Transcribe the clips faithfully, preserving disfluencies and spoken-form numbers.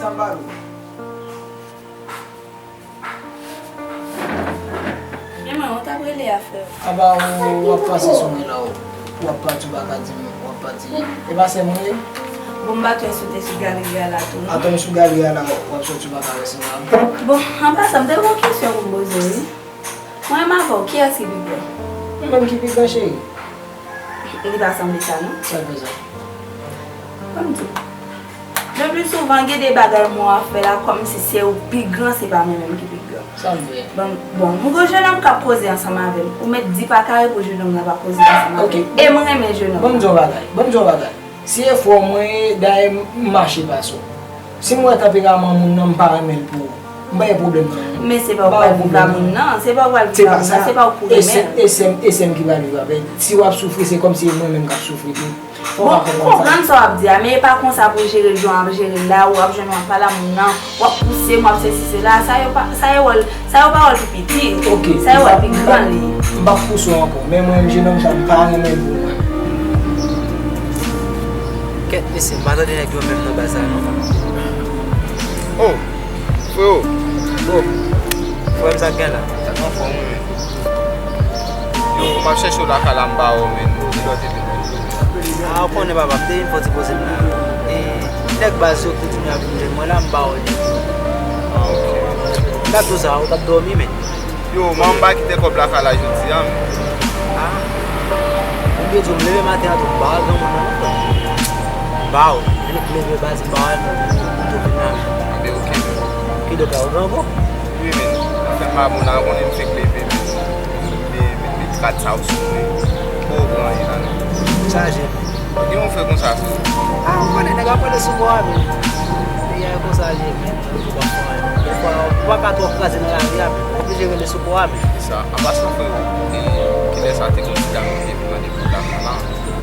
Sa m ba nou. Men mwen, ou t ap rele a, frè. Apa ou, w ap pase sou mwen la, ou, w ap pati, ou pa ka di m, w ap pati. E pa sè mwen ye? Bon, m pa twò sou te sou galeri a la tou, non. Atò, m sou galeri a la, w ap soti, ou pa ka wè se mwen. Bon, an pasan, m te gen yon kesyon pou m poze w, wi. Mwen menm avè w, kiyès ki pi gran? Mwen menm ki pi gran, cheri. Li pa sanble sa, non. Sa k fè sa? Ban m di w. Le pli souvan, gen de bagay moun ap fè la, kòmsi se ou pi gran, se pa mwen menm ki pi gran. Sa m fè? Bon, bon, m gon jennonm k ap koze ansanm avè m. Ou mèt di pa kare pou jennonm nan pa koze ansanm avè m. E m renmen jennonm nan. Ban m di w yon bagay. Ban m di w yon bagay. Si e frè w mwen ye, dayè m mache pase w. Si m wè tanperaman moun nan, m pa renmen l pou ou. M pa gen pwoblèm nan, non. Men se pa ou k pral viv a moun nan, se pa ou k pral viv a moun nan, se pa ou k pou renmen l. E sè m, e sè m ki pral viv avè l. Si w ap soufri, se kòmsi e mwen menm k ap soufri tou. Bon, m konprann sa w ap di a, men e pa konsa pou w jere l jan w ap jere l la, ou ap jwenn w ap pale a moun nan, w ap pouse m, w ap sesi sela, sa yo pa, sa yo wè l, sa yo pa wè l pi piti, sa yo wè l pi gran li ye. M p ap pouse w ankò, men mwen menm jennonm sa, m pa renmen l pou mwen. Kèt mesye, m pa tande nèg yo menm nan baz la non. Oh, Freo. Oh. Frè m, sa k gen la? Sa k anfòm wi men. Yo, m ap chèche w lakay la, m pa wè w men. Kilè w te vin? Ah, ou konnen papa, m te vin fè yon ti poze m la. E nèg baz yo ki di m y ap vin jwenn mwen la, m pa wè nèg yo. Ah, ok. M t ap di w sa, ou t ap dòmi men. Yo, man, m pa kite kòb lakay la jodi a, men. Ah. Oubyen di w, m leve maten an tou, m pa wè granmoun nan non, frè. M pa wè. Annik leve baz, m pa wè l, m tou vin la, men. Anben, ok, men. Kidonk la, ou grangou? Wi, men. Afè m pa bon la, konnen m fenk leve, men. M leve, met, met rad sa yo sou mwen. Bon, gran anyen la, non. Chaje, men. Gen yon frè konsa tou. Ah, ou konnen nèg ap rele sou bò a, men. Peyi a konsa l ye, men. Ou pa ka twò kraze nan lari a, men. Ou oblije rele sou bò a, men. Se sa. An pasan, freo, e kilè sa te gon ti dam ki te vin mande pou dam nan la?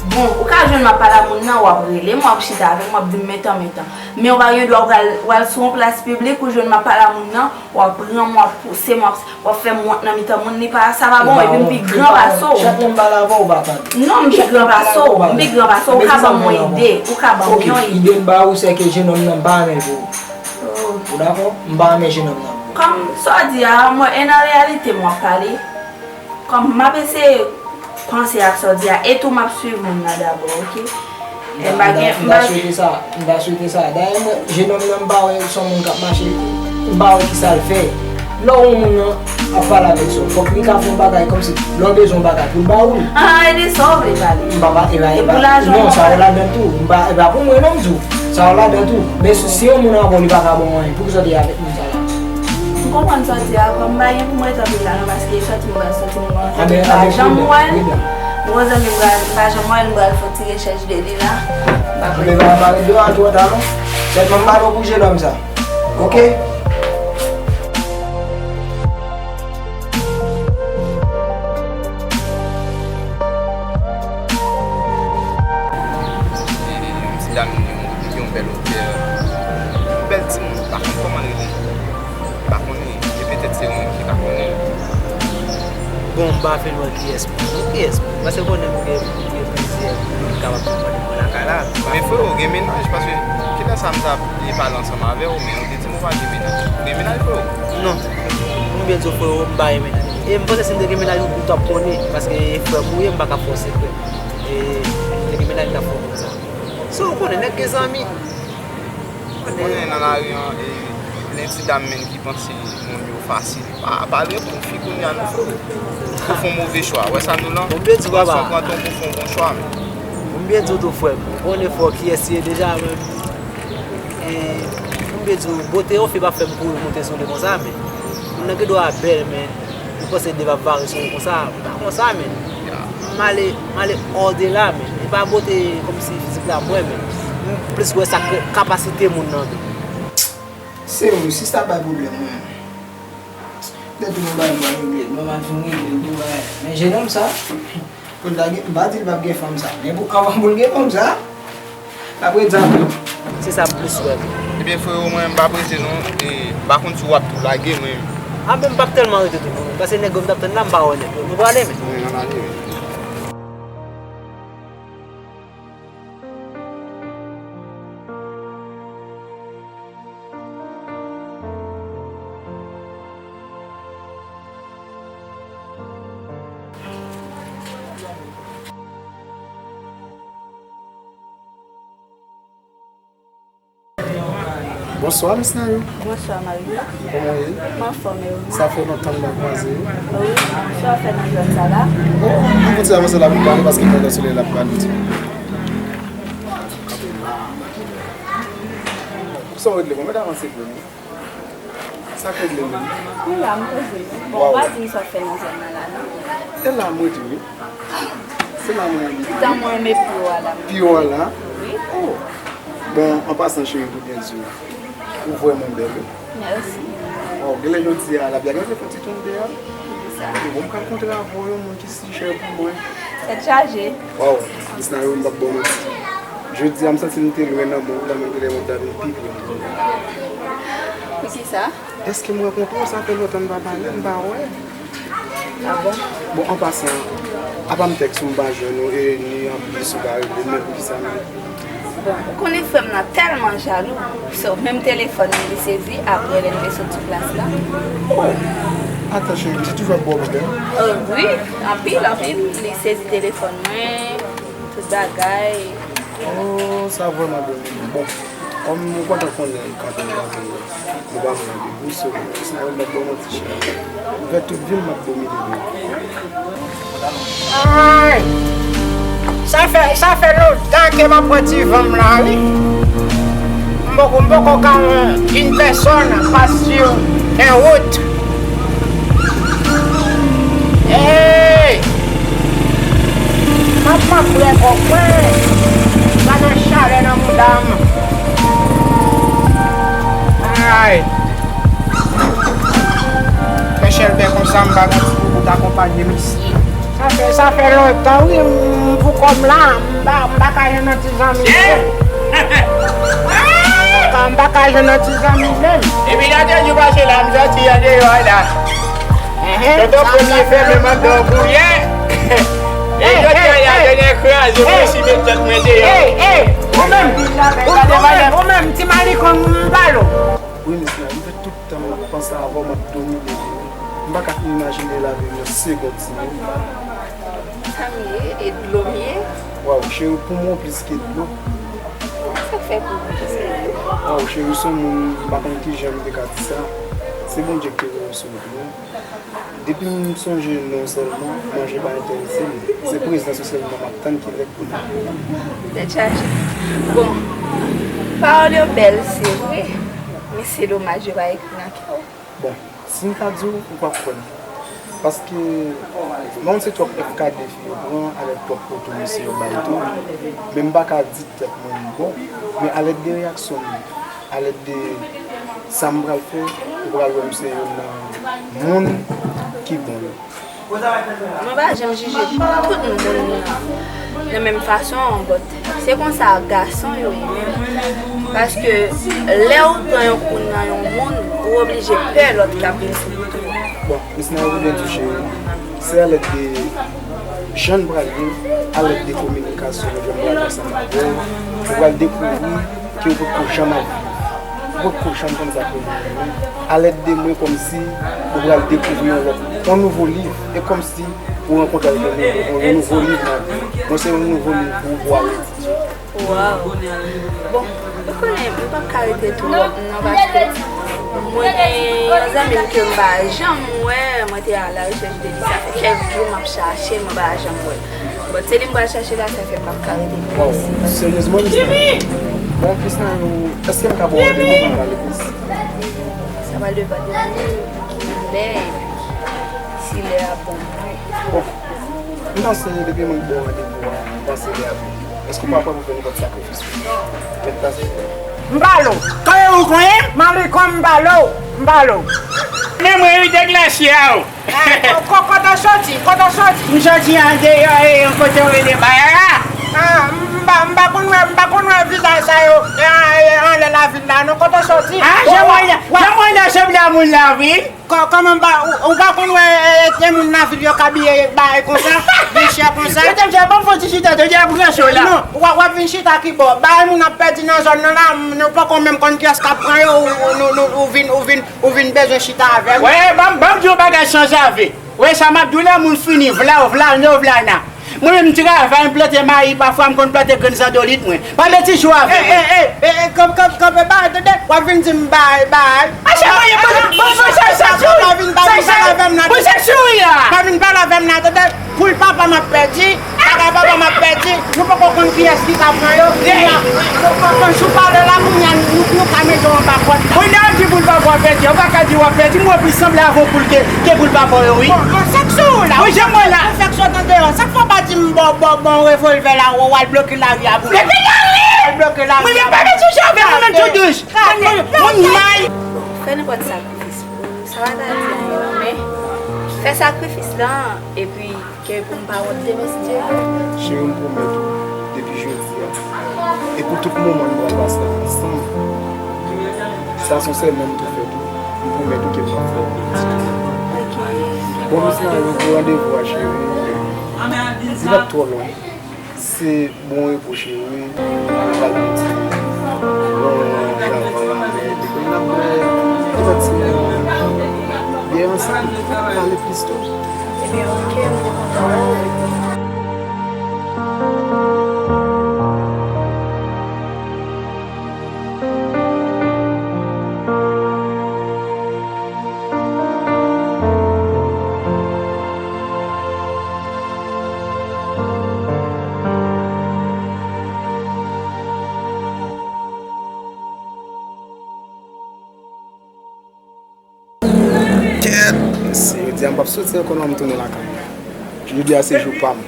Bon, ou ka jwenn m ap pale a moun nan, w ap rele m, w ap chita avè m, w ap di m, men tan, men tan. Men ou pa gen dwa w pral, w al sou yon plas piblik, ou jwenn m ap pale a moun nan, w ap pran m, w ap pouse m, w ap W ap fè m wont nan mitan moun, li pa, sa pa bon, epi m pi gran pase w. Chak lè m pale avè w, ou pa tande. Non, m pi gran pase w, m pi gran pase w, ou ka ban m yon ide, ou ka ban m yon ide. Ok, ide m ba ou, se ke jennonm nan m pa renmen l pou ou. Oh. Ou dakò? M pa renmen jennonm nan pou ou. Kòm sa w di a, mwen, e nan reyalite m w ap pale. Kòm m ap eseye panse ak sa w di a, e tou m ap swiv moun nan dabò, ok? M ta, m ta, m ta swete sa, m ta swete sa. Dayè, mwen, jennonm nan, m pa wè se yon moun k ap mache, m pa wè kisa l fè. Lè w wè yon moun nan ap pale avèk sa, fòk li ka fè yon bagay kòmsi lè w bezwen yon bagay pou l ba ou l. Ah, e de sa w vle pale. M pa, pa, e pa, e pa, non, sa yo ladan tou. M pa, e pa pou mwen non m di w. Sa yo ladan tou. Men si, si yon moun avè w, li pa ka ba w anyen, poukisa w te avèk moun sa la? M konprann sa w di a, kòm m pa gen pou m ret anpil la non, paske sòti m pral sòti, m gon zanmi m pa janm wè l. M gon zanmi m pa, m pa janm wè l, m pral fè yon ti rechèch de li la. M pa kwè. Anben, pa, pa ret deyò a twò ta non. Sèlman m pale w pou jennonm sa. Ok? Yon ti dam, yon, yon bèl odè, yon bèl timoun, m pa konn kòman l rele. M pa konnen, e petèt se ou menm ki ka konnen. Bon, m pa fin wè kiyès moun, non, kiyès moun. Paske konnen m gen, m gen plizyè moun ki kapab mande mwen lakay la. Men freo, gen mennaj, paske kilè sa m t ap pale ansanm avè w, men ou te di m ou pa gen mennaj. Ou gen mennaj, freo? Non. M byen di w, freo, m pa gen mennaj. E m panse si m te gen mennaj, ou t ap konnen, paske e frè m ou ye, m pa ka fè w sekrè. E si m te gen mennaj, m t ap fè w konn sa. So, ou konnen, nèg gen zanmi. Ou konnen nan lari an, e, gen ti dam menm ki panse moun yo fasil. Pa, pa al reponn fi kounye a non, freo. Ou fè yon move chwa. Wè sa nou lan? Bon, m te di w, papa. Ou pran tan pou fè yon bon chwa, men. Bon, m byen di w tou, frè m. Ou konnen frè w kiyès li ye deja, men. E, m byen di w, bote yon fi pa fè m kouri monte sou li konsa, men. Moun nan gen dwa bèl, men. Ou panse de p ap vare sou ou konsa? M pa konsa, men. M ale, m ale odela, men. E pa bote kòmsi fizik la m wè, men. M plis wè sa k kapasite moun nan, men. Se ou, sista bay pwoblèm, men. Lè tou mwen bay mwen regle, mwen m ap vin regle l tou, men. Men jennonm sa, pou l ta gen, m pa di l p ap gen fanm sa. Men pou, anvan pou l gen fanm sa, l ap ret zanmi. Se sa m plis wè. Ebyen, frero, mwen, m pa prese non. E, m pa konn si w ap tou lage, mwen. A, men m p ap tèlman rete tou, non. Paske nèg yo m t ap tann la, m pa wè nèg yo. Nou prale, men. Wi, n ap ale, wi. Bonswa, Miss Nayou. Bonswa, Mario. Kòman w ye? M anfòm, e ou menm? Sa fè lontan m pa kwaze w. Wi, sa w ap fè nan zòn sa la? Bon, m konn ti avanse la pou m pale paske pandan solèy la ap pale tou. Sa w regle, bon, mèt avanse pou nou. Sa k regle menm? Mwen la, m poze. Bon, ou pa di m sa w ap fè nan zòn nan la, non? E la m rete, wi. Se la mwen rete. Tan mwen renmen pye w a la. Pye w a la? Wi. Oh. Bon, an pasan, cheri, pou byen di w, ou vrèman bèl, wi. Mèsi. Waw, genlè jodi a, lapli a genlè fè ti tonbe a. Kisa? Bon, m pral kontre avè w, yon moun ki si chè pou mwen. Tèt chaje. Waw, Miss Nayou, m p ap ba w manti. Jodi a, m santi m te lwen nan men w, nan men w, te lè mwen ta vin pi pre m. Poukisa? Èske m rankontre w? Sa fè lontan m pa pale, m pa wè. Ah bon? Bon, an pasan, apa m tèks ou m pa jwenn ou, e ni an plis ou pa rele m, men poukisa menm? Bon, ou konnen frè m nan tèlman jalou, so, menm telefòn li, li sezi, apre lè n te sot sou plas la. Oh! Atan cheri, li toujou ap ba w pwoblèm? Oh, wi, anpil, anpil, li sezi telefòn mwen, tout bagay. Oh, sa vrèman domine. Bon, kòm ou kontan konnen kanta w pa vin, nou pa pran randevou, so, sa yo mèt ban w manti, cheri. Ouvè tout vi m, m ap domine nou. Ay! Sa fè, sa fè lontan ke m ap pran ti van m la, wi. M poko, m poko ka yon, une personne pas sur en route. Hey! M ap, m ap bwè kòk mwen. Sa nan chalè nan mouda m. Ay! Fè chèlbè konsa, m pa gen ti bout akonpanye misye. Sa fè, sa fè lontan, wi, m pou kò m la, m pa, m pa ka jwenn nan ti zanmi m menm. M pa, m pa ka jwenn nan ti zanmi m menm. Epi gade jou pase la, m sòti andeyò la. Tonton Pòl li fèmen m anndan yon kouyè. E jodi a, y a vin kraze mwen si met tèt mwen deyò. Ou menm, ou menm, ou menm, ti malikon m balo. Wi, Miss Nayou, m fè tout tan m ap panse avè w, m ap domine w. M pa ka imajine lavi m yon segonn, Miss Nayou. Sa m ye? E dlo m ye? Waw, cheri, pou mwen w plis ke dlo. Sa k fè pou ou plis ke dlo? Waw, cheri, se yon moun, m pa konn kijan m te ka di sa. Se Bondye ki te voye w sou wout mwen. Depi m sonje non w sèlman, manje pa enterese m. Se prezans ou sèlman m ap tann ki lè k pou nou. Tèt chaje. Bon, pawòl yo bèl, se vre, men se domaj yo pa ekri nan kè w. Bon, si m ta di w, ou p ap kwè m. Paske, m pa konn se twòp F K D fi yo pran, avèk twòp foto mesye yo bay tou. Men m pa ka di tèt mwen m bon, men alèd de reyaksyon m, alèd de sa m pral fè, ou pral wè m se youn nan moun ki bon yo. Mwen pa janm jije tout moun nan menm fason an, but se konsa gason yo ye menm. Paske lè ou pran yon kou nan yon moun, ou oblije pè lòt k ap vin sou wout ou. Bon, Miss Nayou byen touche. Se alèd de jan n pral ye, alèd de kominikasyon nou jwenn pral ansanm avè w, nou pral dekouvri ke ou potko janm ap viv. Ou potko janm konn sa ke ou ye. Alèd de mwen, kòmsi ou pral dekouvri yon lòt, yon nouvo liv. E kòmsi ou rankontre avèk yon nouvo, yon nouvo liv nan vi w. Mwen se yon nouvo liv pou ou, pou w al etidye. Waw. Bon, ou konnen, m p ap ka rete twòp non, paske mwen gen yon zanmi m ke m pa janm wè, mwen te a la rechèch de li, sa fè kèk jou m ap chache, mwen pa janm wè. Bon, se li m pral chache la, sa fè m p ap ka rete twòp isi, paske seryezman, Miss Nayou. Bon, Miss Nayou, èske m ka ba w randevou pou n pale plis? Sa pral depann de nou, ki lè, epi si lè a bon. Bon, m panse depi moun ba w randevou a, m panse lè a bon. Èske w pa prè pou fè nenpòt sakrifis pou mwen? Mèt pase. M balo. Kòye ou konyen, malikon m balo. M balo. Men mwen wi, dèk lachè a o. Ko-, ko-, kote w soti? Kote w soti? M soti andeyò e kote w rele Bayara. Ah, m pa, m pa konn wè, m pa konn wè vizaj sa yo, e, e, anlè lavil la non. Kote w soti? Ah, jan mwen, jan mwen nan chanm la moun la wi. Kò-, kòman m pa, ou, ou pa konn wè, e, e, e moun lavil yo k abiye bagay konsa, vin chè konsa? Yo te m fè, ban m fè yon ti chita, te di ap ranse w la. Non, w ap, w ap vin chita ki bò? Bagay moun ap pèdi nan zòn nan la, m, nou poko menm konn kiyès k ap pran yo, ou, ou, nou, nou, ou vin, ou vin, ou vin bezwen chita avè m. Wè, ban m, ban m di w yon bagay san zave. Wè sa m ap di w la, moun fini, vlaw, vlanyo, vlana. Mwen menm, m travay, m plante mayi, pafwa m konn plante grenn zandolit, mwen. Pa mete jou avè m. E, e, e, e, e, kanpe, kanpe, kanpe, bay, tande. W ap vin di m bay, bay. Monchè, mwen, mwen, mwen, monchè, chak jou, pa vin, pa vin pale avè m nan, monchè, tande. Chak jou, ya. Pa vin pale avè m nan, tande. Poul papa m ap pèdi, bagay papa m ap pèdi, nou poko konn kiyès ki ka pran yo. Kounye a, pandan w pale la, kounye a, nou, nou ka mete w anba kòd la. Kounye a, w di poul papa w ap pèdi, w pa ka di w ap pèdi, m wè w plis sanble avè yon poul ke, ke poul papa w yo, wi. Bon, bon, sa k sou ou la? Wi, jan mwen la. Ou fèk sòt andeyò, sa k fè w pa di m bon, bon, bon, revòlvè la, w al bloke lari a pou mwen. Depi lari! Al bloke lari a pou mwen. Mwen menm pa mete jou avè mwen menm tou dous. Moun may. Fè nenpòt sakrifis pou ou. Sa pa ta di anyen non, men fè sakrifis lan, epi ke pou m pa wont demen, si Dye vle. Cheri, m pwomèt ou, depi jodi a, e pou tout moman nou pral pase ansanm, sa se yon sèlman m tou fè tou. M pwomèt ou ke m p ap fè w piti. Ok. Bon, Miss Marie, pou randevou a, cheri. Li p ap twò lwen. Se bon repo, cheri. Nou pral pran ti bon jan vann la, men depi n ap bwè ti vè ti byè ansanm, n ap pale plis tou. Ebyen, oke, m te kontan wè w. Kèt, mesye, yo di a m p ap soti ankò non, m tounen lakay mwen. Jodi a se jou pa m.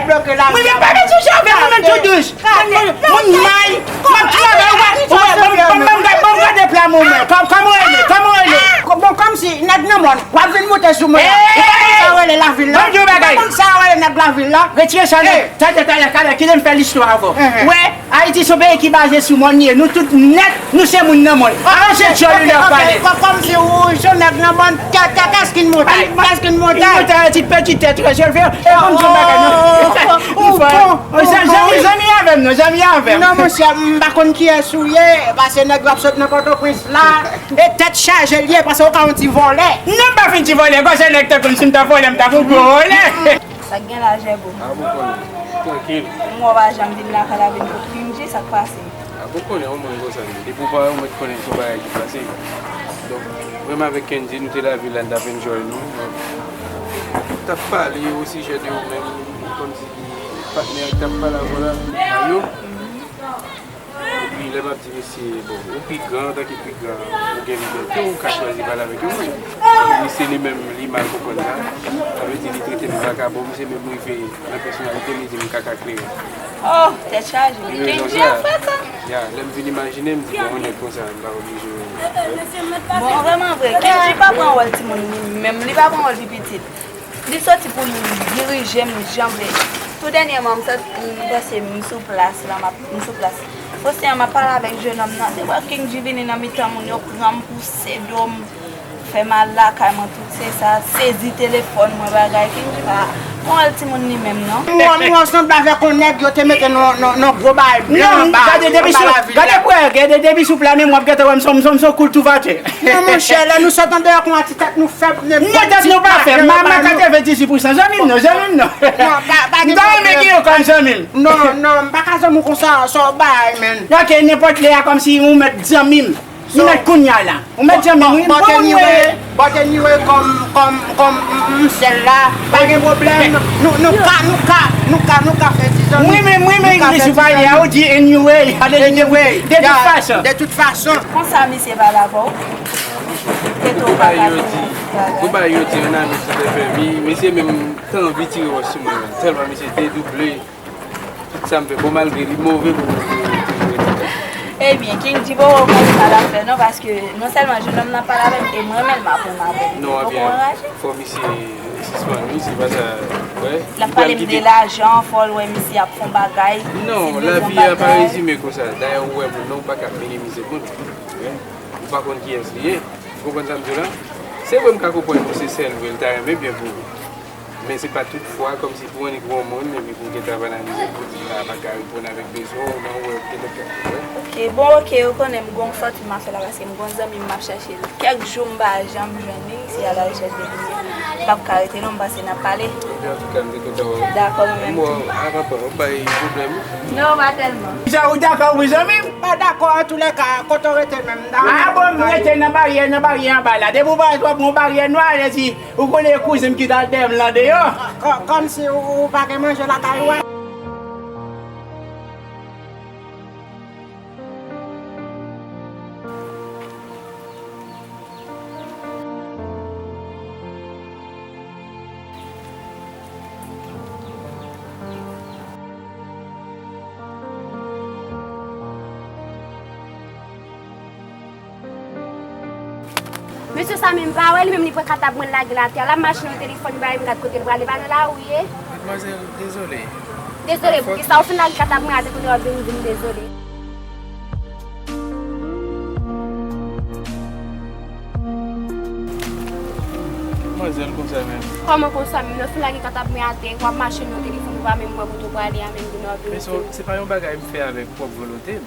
Mwen menm pa mete jou avè mwen menm tou dous. Moun may, m ap travay, w wè, w wè, ban m, ban m, ban m, ban m gade pla mwen, mwen. Kòm, kòman w rele? Kòman w rele? Bon, kòmsi nèg nan mòn, w ap vin moute sou mwen la. Ou pa konn sa yo rele lavil la? Ban m di w bagay. Ou pa konn sa yo rele nèg lavil la? Retire sa, nèg. Talè, talè, talè, kite m fè listwa avè w. Wè, Ayiti se yon peyi ki baze sou mòn li ye. Nou tout nèt, nou se moun nan mòn. Aranse djòl ou lè w ap pale. Kòmsi ou se nèg nan mòn, kè, kè, kès ki n monte? Kès ki n monte? Li monte a ti peti tèt, rezève. E ban m di yon bagay, non. Ou fò. Zanmi, zanmi avè m, non, zanmi avè m. Non, monchè, m pa konn kiyès ou ye, paske nèg yo ap sot nan Pòtoprens la. E tèt chaje l ye, paske ou ka yon ti vòlè. Non, m pa fin ti vòlè, konsa nèg tankou m, si m ta vòlè, m ta yon gwo vòlè. Sa k gen la, Jèbo? A, bon, konnen. Trankil. M wè w pa janm vin lakay la vin kot King G, sa k pase? A, bon, konnen, yon moun konsa, men depi w pa wè m, mwen t konnen se yon bagay ki pase. Donk, mwen menm avèk Kendy, nou te lavil la, n t ap enjoy nou. Donk, t ap pale osijè de ou menm, kòmsi patnè a k t ap pale avè w la, Mayo. Epi lè m ap di misye, bon, ou pi gran, antanke pi gran, ou gen libète, ou ka chwazi pale avèk yon moun. Misye li menm, li mal konprann sa. Sa vle di li trete m vakabon, misye menm rive nan pèsonalite m, li di m kaka kleren. Oh, tèt chaje, wi. Kendy ap fè sa. Ya, lè m vin imajine, m di, bon, yon nèg konsa, m pa oblije. Bon, vrèman vre, Kendy pa pran wòl timoun li menm, li pa pran wòl pi pitit. Li soti pou l dirije m jan vle. Tou dènyèman, m santi, m panse m sou plas la, m ap, m sou plas. Fosè an, m ap pale avèk jennonm nan. Se wè King G vini nan mitan moun yo, pran m, pouse do m, fè mal lakay mwen, tout se sa, sezi telefòn mwen, bagay. King G pa pran wòl timoun li menm, non. M wè, m wè w sanble avèk yon nèg yo te mete nan, nan, nan gwo bagay blan anba, anba lavil la. Gade depi sou, gade pou wè, gade depi sou pla menm, w ap gentan wè m se yon, m se yon, m se yon koul tou vate. Non, monchè, lè nou sot andeyò kon a ti tèt nou fèb, nenpòt ti bagay nou pa nou. Tèt nou pa fèb, m a, m a katrevendizispousan. Zanmi m non, zanmi m non. M ta renmen gen yo kòm zanmi m. Non, non, m pa ka zanmi w konsa, sa w bay, menn. Ok, nenpòt lè a kòmsi ou mèt zanmi m. Ou mèt kounye a la. Ou mèt zanmi m, wi, m pran moun mwen. But anyway, kòm, kòm, kòm m, m sèl la, pa gen pwoblèm. Nou, nou ka, nou ka, nou ka, nou ka fè ti zanmi. M renmen, m renmen English ou pale a, ou di anyway. Anyway, de tout fason. De tout fason. Konsa misye pale avè w? Gon bagay yo di, gon bagay yo di, yon ami ki te fè vi, misye menm te anvi tire wòch sou mwen menm. Tèlman misye dedouble tout sa m fè. Bon, malgre li move pou mwen, pou mwen, pou mwen. Ebyen, King G poko konn sa l ap fè non, paske non sèlman jennonm nan pale avè m, e mwen menm m ap renmen avè l. Non, ebyen, poko anraje. Fò misye sispann, wi, se pa sa, wè. L ap pale m de lajan, fò l wè misye ap fè yon bagay. Non, lavi a pa rezime konsa. Dayè, ou wè moun nan, ou pa ka minimize moun. Ou pa konn kiyès li ye. Ou konprann sa m di w la? Se vre m ka konprann ou se sè l vre, l ta renmen byen pou ou. Men se pa tout fwa kòmsi pou annik wè yon moun epi pou w gentan ap analize l pou di a pa ka reponn avèk bezwen w nan ou wè gentan fè. Ok, bon, ok, ou konnen m gon fòt m ap fè la paske m gon zanmi m ap chache l. Kèk jou m pa janm jwenn li, se a la rechèch de li m ye. M p ap ka rete non, m panse n ap pale. Ebyen antouka m te kontan wè w. Dakò, mwen menm tou. Bon, avan pran, w bay pwoblèm. Non, pa tèlman. Jan ou dakò wi zanmi m? Pa dakò, antoulèka, kote w rete menm? A bon, m rete nan baryè, nan baryè anba la. Depi w pa wè twòp gon baryè nwa, lè si Ou konnen e kouzen m ki t al dèyè m lan deyò. Kò- Kòmsi ou ou pa gen manje lakay ou a? Mesye sa menm pa wè li menm li pran katab mwen lage l atè a, l ap mache nan telefòn li pa menm gad kote l prale, pa nan lari ye. Madmwazèl, dezole. Dezole poukisa ou fin lage katab mwen atè kounye a w ap vin vin dezole? Madmwazèl konsa menm. Kòman konsa menm? Lè w fin lage katab mwen atè, w ap mache nan telefòn ou pa menm wè kote w prale a menm kounye a w ap vin. Men se se pa yon bagay m fè avèk pwòp volonte m.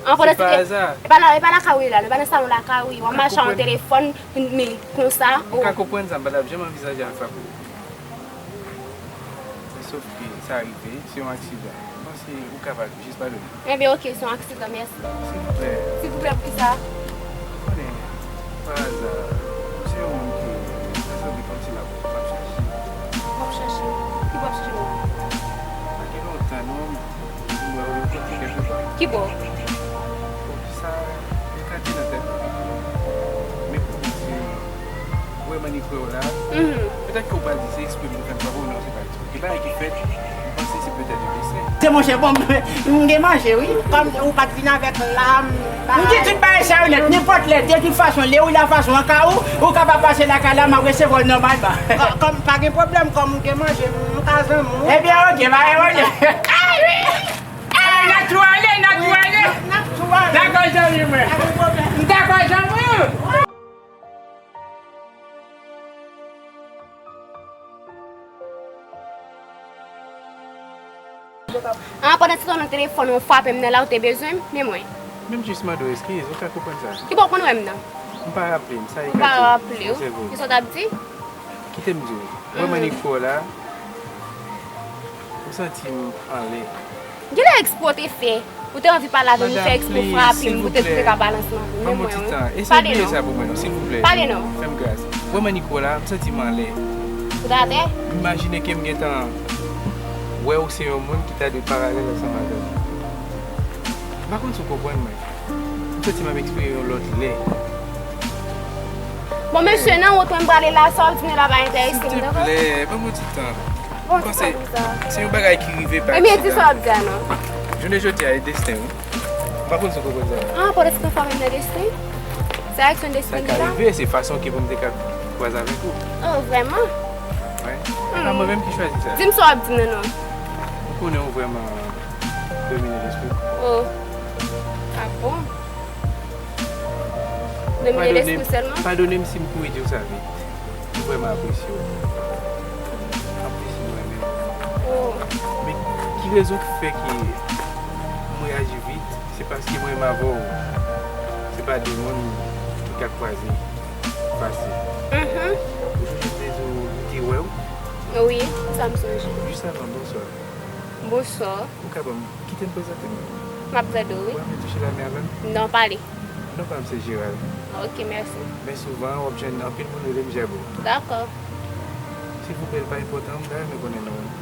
An pandan se pa aza. E pa la, e pa lakay ou ye la, nou pa nan salon lakay ou ye. W ap mache a yon telefòn, men konsa. Ou ka konprann sa, m pa t ap janm anvizaje al frape w. Men sof ke sa rive, se yon aksidan. M panse ou kapab jis padone m. Ebyen, oke, se yon aksidan, mèsi. Silvouplè. Silvouplè, poukisa? Ou konnen, pa aza, ou se yon moun ke sa sanble kòmsi m ap, m ap chache. W ap chache? Ki w ap chache menm? Pa gen lontan, non. Mwen wè w kote kèlkepè. Ki bò? Bon, sa, li ka di nan tèt mwen. Men pou w di, ou wè m annik wè w la. Mhm. Petèt ke w pral di se ekspre pou m fè m frape w, non, se pa ekspre. Gen bagay ki fèt, m panse se petèt yon desen. Se monchè, bon, m gen manje, wi. Kòm ou pa t vin avèk lam, m di tout bagay sa yo nèt, nenpòt lè, de tout fason, lè ou la fason an ka ou, ou kapab pase lakay la, m ap resevwa w nòmalman. Kò- Kòm pa gen pwoblèm, kòm ou gen manje, m ka zanmi w. Ebyen, oke, pa gen pwoblèm. N ap tou ale, n ap tou ale. N ap tou ale. Dakò, zanmi mwen. Pa gen pwoblèm. M dakò, zanmi mwen. An, pandan se tan nan telefòn ou frape m nan la, ou te bezwen m, men mwen. Men m jis mande w eskiz, ou ka konprann sa. Ki bò w konn wè m nan? M pa raple m, sa e ka di. Ou pa raple w? Se vre. Kisa w t ap di? Kite m di w. Wè m annik wè w la, ou santi m anlè. Genlè ekspre w te fè. Ou te anvi pale avè m, ou fè ekspre w frape m, poutèt ou te ka balanse m anpil. Ban m yon ti tan. Eseye bliye sa pou mwen non, silvouplè. Pale non. Fè m gras. Wè m annik wè w la, m santi m anlè. Ou t atè? M imajine ke m gentan wè w se yon moun ki ta dwe paralèl ansanm avè m. M pa konn si w konprann mwen. M santi m ap ekspire yon lòt lè. Bon, mesye, nan wout mwen prale la, sa w di m nan la pa enterese m, dakò? Silteplè, ban m yon ti tan. Bon, ti tan pou sa. Se yon bagay ki rive pa aksidan. Ebyen, di sa w ap di a non. Jounen jodi a, e desten, wi. M pa konn si w konprann sa. Ah, pandan se tan sa menm nan desten? Se aksyon desten ki la? Sa ka rive, se fason ke pou m te ka kwaze avèk ou. Oh, vrèman? Wi. Hmm. E pa mwen menm ki chwazi sa. Di m sa w ap di m nan non. M konnen w vrèman domine lespri m. Oh. Ah bon? Domine lespri w sèlman? Padone m si m kouri di w sa vit. M vrèman apresye w. Anplis, m renmen w. Oh. Men ki rezon ki fè ke m reyaji vit? Se paske mwen menm avè w, se pa de moun ki ka kwaze fasil. Mhm. Ou sonje m te di w m te wè w? Wi, sa m sonje. Jis avan, bonswa. Bonswa. Ou ka ban m, kite m prezante m. M ap tande w, wi. Ou renmen touche lame avè m? Non, pale. Non pa m se Gérald. Ok, mèsi. Men souvan, w ap jwenn anpil moun rele m Jèbo. Dakò. Silvouplè, l pa enpòtan, m ta renmen konnen non w.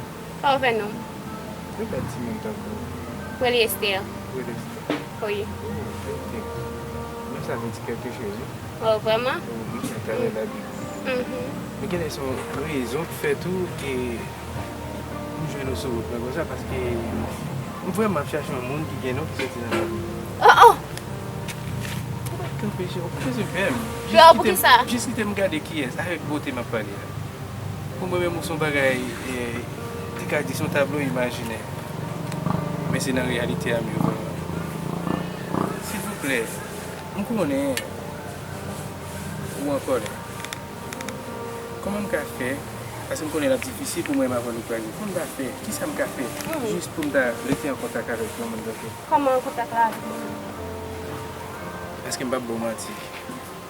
Sa w fè non m? Yon bèl timoun tankou w. Rele Esther. Rele Esther. Wi. Oh, ok. Non sa vle di kèlke choz, wi. Oh, vrèman? Wi, sa ta rele Bib. Mhm. Men genlè se yon rezon ki fè tou ke m jwenn ou sou wout mwen konsa, paske m vrèman ap chache yon moun ki gen non ki soti nan Labib. Oh, oh! Ou pa t kanpe, cheri, ou pa bezwen pè m. Jis kite m, jis kite m gade kiyès, avèk bote m ap pale la. Pou mwen menm, ou se yon bagay, eh, te ka di se yon tablo imajinè. Men se nan reyalite a m ye vrèman. Silvouplè, m konnen ou an kòlè. Kòman m ka fè Paske m konnen l ap difisil pou mwen menm avè w nou kraze. Pou m ta fè, kisa m ka fè jis pou m ta rete an kontak avèk yon moun tankou w? Kòman an kontak la avèk mwen? Paske m p ap ba w manti,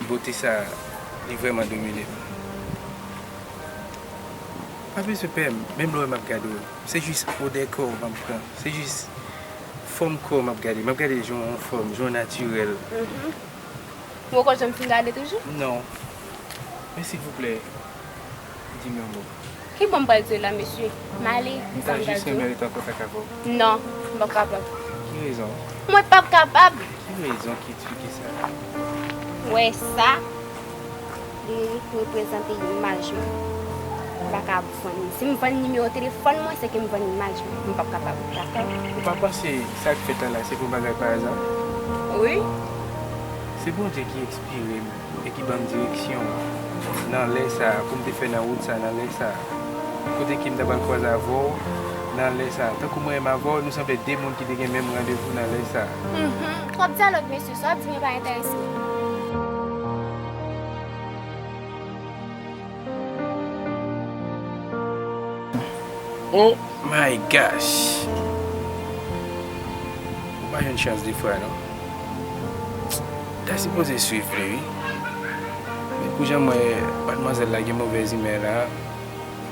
bote sa a, li vrèman domine m. Pa bezwen pè m, menm lè w wè m ap gade w. Se jis odè kò w m ap pran. Se jis fòm kò w m ap gade. M ap gade jan w anfòm, jan w natirèl. Mhm. Ou poko janm fin gade toujou? Non. Men silvouplè, di m yon mo. Ki bon m pral di w la, mesye? M ale, m pa m pral di w. Jis renmen rete an kontak avè w. Non, m p ap kapab. Ki rezon? Mwen p ap kapab. Ki rezon ki eksplike sa? Ou wè sa? Li reprezante imaj mwen. M pa ka ap vann li. Si m vann nimewo telefòn mwen, se ke m vann imaj mwen. M p ap kapab, dakò? Ou pa panse sa k fèt la la, se pou bagay pa aza? Wi. Se Bondye ki enspire m e ki ban m direksyon nan lè sa a, pou m te fè nan wout sa a, nan lè sa a. Kote ke m ta pral kwaze avè w nan lè sa a. Tankou mwen menm avè w, nou sanble de moun ki te gen menm randevou nan lè sa a. Mhm. Twòp dyalòg, mesye, sa w ap di m yo pa enterese m. Oh my gosh! Ou pa jwenn chans defwa, non. Ta sipoze swiv li, wi. Men pou jan m wè madmwazèl la gen movèz imè la,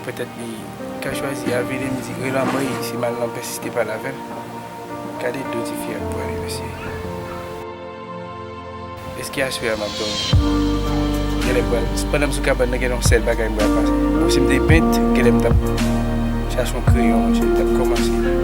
petèt li ka chwazi avili m di rele anmwey si mal lan pèsiste pale avè l. Gade do tifi a k pwale, mesye. Èske aswè a m ap dòmi? Genlè m pral, pandan m sou kabann nan, genlè yon sèl bagay m pral pase. Bon, si m te pent, genlè m t ap chache yon kreyon, monchè, m t ap kòmanse.